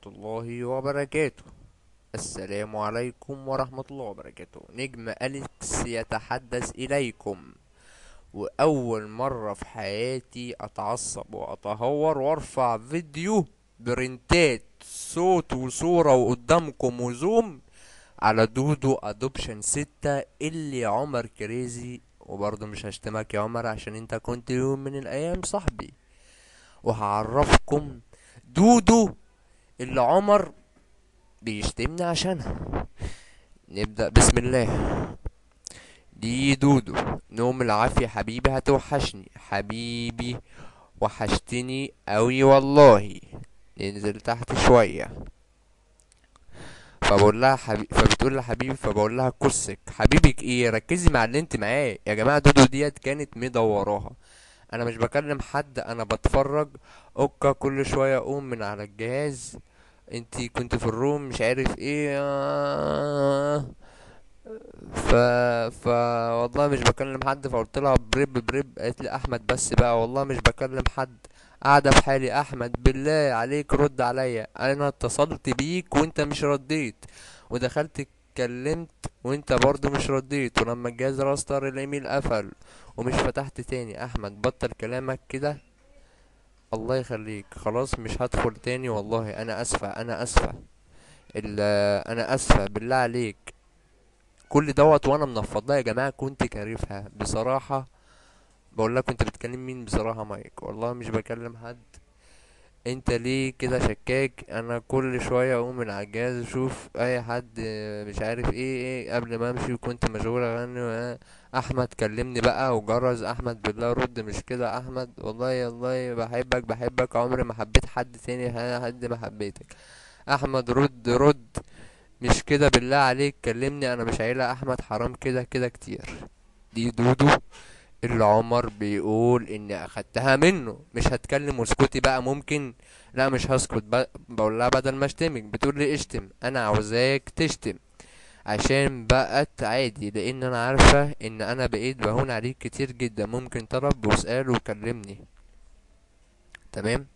الله وبركاته. السلام عليكم ورحمة الله وبركاته. نجم أليكس يتحدث إليكم، وأول مرة في حياتي أتعصب وأتهور وأرفع فيديو برنتات صوت وصورة وقدامكم وزوم على دودو adoption 6 اللي عمر كريزي. وبرضه مش هشتمك يا عمر عشان انت كنت يوم من الايام صاحبي، وهعرفكم دودو اللي عمر بيشتمني عشانها. نبدأ بسم الله. دي دودو، نوم العافية حبيبي، هتوحشني حبيبي، وحشتني قوي والله. ننزل تحت شوية، فبقول لها فبتقول لها حبيبي، فبقول لها كرسك حبيبك ايه، ركزي مع اللي انت معاه يا جماعة. دودو ديت كانت مدوراها، انا مش بكلم حد، انا بتفرج اوكا، كل شوية اقوم من على الجهاز، انتي كنت في ال room مش عارف ايه، ف ف والله مش بكلم حد. فقلت لها بريب بريب، قالت لي احمد بس بقى، والله مش بكلم حد، قاعدة في حالي. احمد بالله عليك رد عليا، انا اتصلت بيك وانت مش رديت، ودخلت اتكلمت وانت برضو مش رديت، ولما الجهاز restart الايميل قفل ومش فتحت تاني. احمد بطل كلامك كده الله يخليك، خلاص مش هدخل تاني والله، انا اسفه، انا اسفه، انا اسفه بالله عليك. كل دوت وانا منفض لها يا جماعة، كنت كارفها بصراحة. بقول لك كنت بتكلم مين بصراحة مايك؟ والله مش بكلم حد. انت ليه كده شكاك؟ انا كل شوية اقوم من على الجهاز اشوف اي حد مش عارف ايه ايه قبل ما امشي، وكنت مشغول اغني. احمد كلمني بقى وجرز، احمد بالله رد، مش كده احمد؟ والله والله بحبك بحبك، عمري ما حبيت حد تاني حد ما حبيتك. احمد رد رد، مش كده بالله عليك كلمني، انا مش عيله احمد، حرام كده كده كتير. دي دودو اللي عمر بيقول اني اخدتها منه. مش هتكلم واسكتي بقى ممكن؟ لا مش هسكت، بقول لها بدل ما اشتمك، بتقول لي اشتم، انا عاوزاك تشتم عشان بقت عادي، لان انا عارفه ان انا بقيت بهون عليك كتير جدا، ممكن طلب واسأل وكلمني. تمام.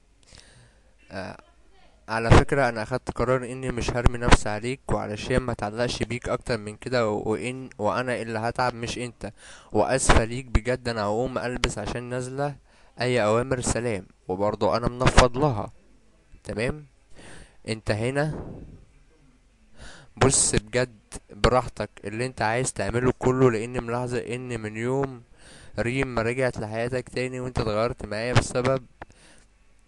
على فكرة انا اخدت قرار اني مش هرمي نفسي عليك، وعلشان ما تعلقش بيك اكتر من كده، وانا اللي هتعب مش انت، واسفة ليك بجد، انا هقوم البس عشان نازلة، اي اوامر سلام. وبرضو انا منفض لها. تمام. انت هنا بص بجد براحتك اللي انت عايز تعمله كله، لان ملاحظة ان من يوم ريم ما رجعت لحياتك تاني وانت اتغيرت معايا بسبب،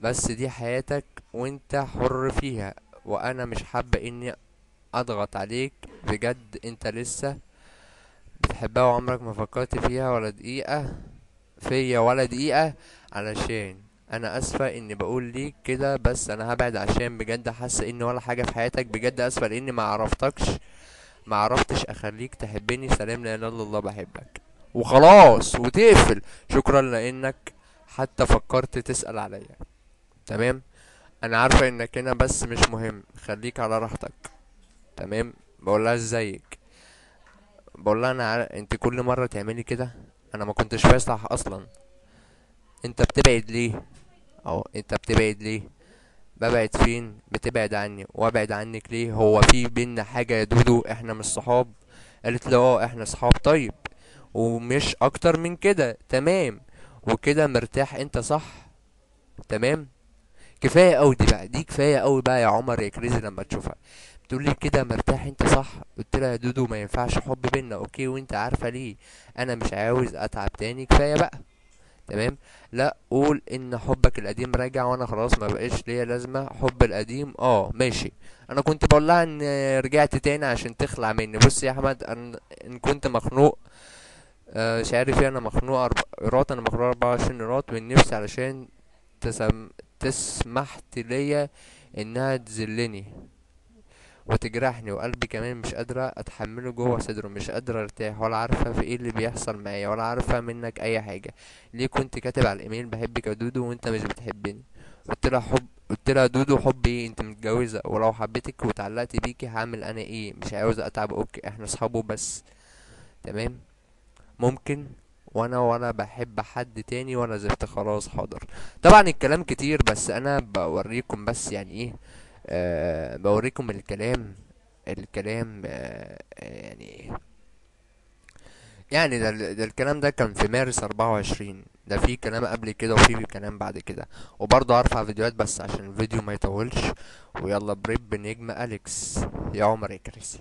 بس دي حياتك وانت حر فيها، وانا مش حابة اني اضغط عليك بجد. انت لسه بتحبها وعمرك ما فكرت فيها ولا دقيقة فيا ولا دقيقة، علشان انا اسفة اني بقول ليك كده، بس انا هبعد عشان بجد حاسة اني ولا حاجة في حياتك، بجد اسفة لاني ما عرفتكش، ما عرفتش اخليك تحبني، سلام، لا اله الا الله، بحبك وخلاص، وتقفل. شكرا لانك حتى فكرت تسأل عليا. تمام. انا عارفة انك هنا بس مش مهم، خليك على راحتك. تمام. بقولها ازيك، بقولها انا انت كل مرة تعملي كده، انا ما كنتش فاصح اصلا، انت بتبعد ليه؟ او انت بتبعد ليه؟ ببعد فين؟ بتبعد عني، وابعد عنك ليه؟ هو في بينا حاجة يا دودو؟ احنا مش صحاب؟ قالت لي اه احنا صحاب. طيب ومش اكتر من كده. تمام. وكده مرتاح انت صح؟ تمام. كفاية قوي دي بقى، دي كفاية قوي بقى يا عمر يا كريزي لما تشوفها. بتقول لي كده مرتاح انت صح؟ قلت لها يا دودو ما ينفعش حب بينا، okay، وانت عارفه ليه، انا مش عاوز اتعب تاني، كفاية بقى. تمام. لا قول ان حبك القديم راجع وانا خلاص ما بقاش ليا لازمه، حب القديم اه ماشي. انا كنت بقول لها ان رجعت تاني عشان تخلع مني. بص يا احمد، انا ان كنت مخنوق، مش عارف ايه، انا مخنوق قيراط، انا مخنوق 24 قيراط من نفسي علشان تسمحت ليا انها تذلني وتجرحني، وقلبي كمان مش قادرة اتحمله جوه صدره، مش قادرة ارتاح، ولا عارفة في ايه اللي بيحصل معايا، ولا عارفة منك اي حاجة. ليه كنت كاتب على الايميل بحبك يا دودو وانت مش بتحبني؟ قلت لها حب، قلت لها دودو حب ايه، انت متجوزة، ولو حبيتك وتعلقت بيكي هعمل انا ايه؟ مش عاوز اتعب، okay احنا اصحابه بس. تمام. ممكن وانا ولا بحب حد تاني ولا زفت، خلاص حاضر. طبعا الكلام كتير بس انا بوريكم بس يعني ايه بوريكم الكلام، الكلام يعني ده الكلام ده كان في مارس 24، ده في كلام قبل كده وفي كلام بعد كده، وبرضه هرفع فيديوهات بس عشان الفيديو ما يطولش. ويلا بريب نجم أليكس يا عمر يا كريسي.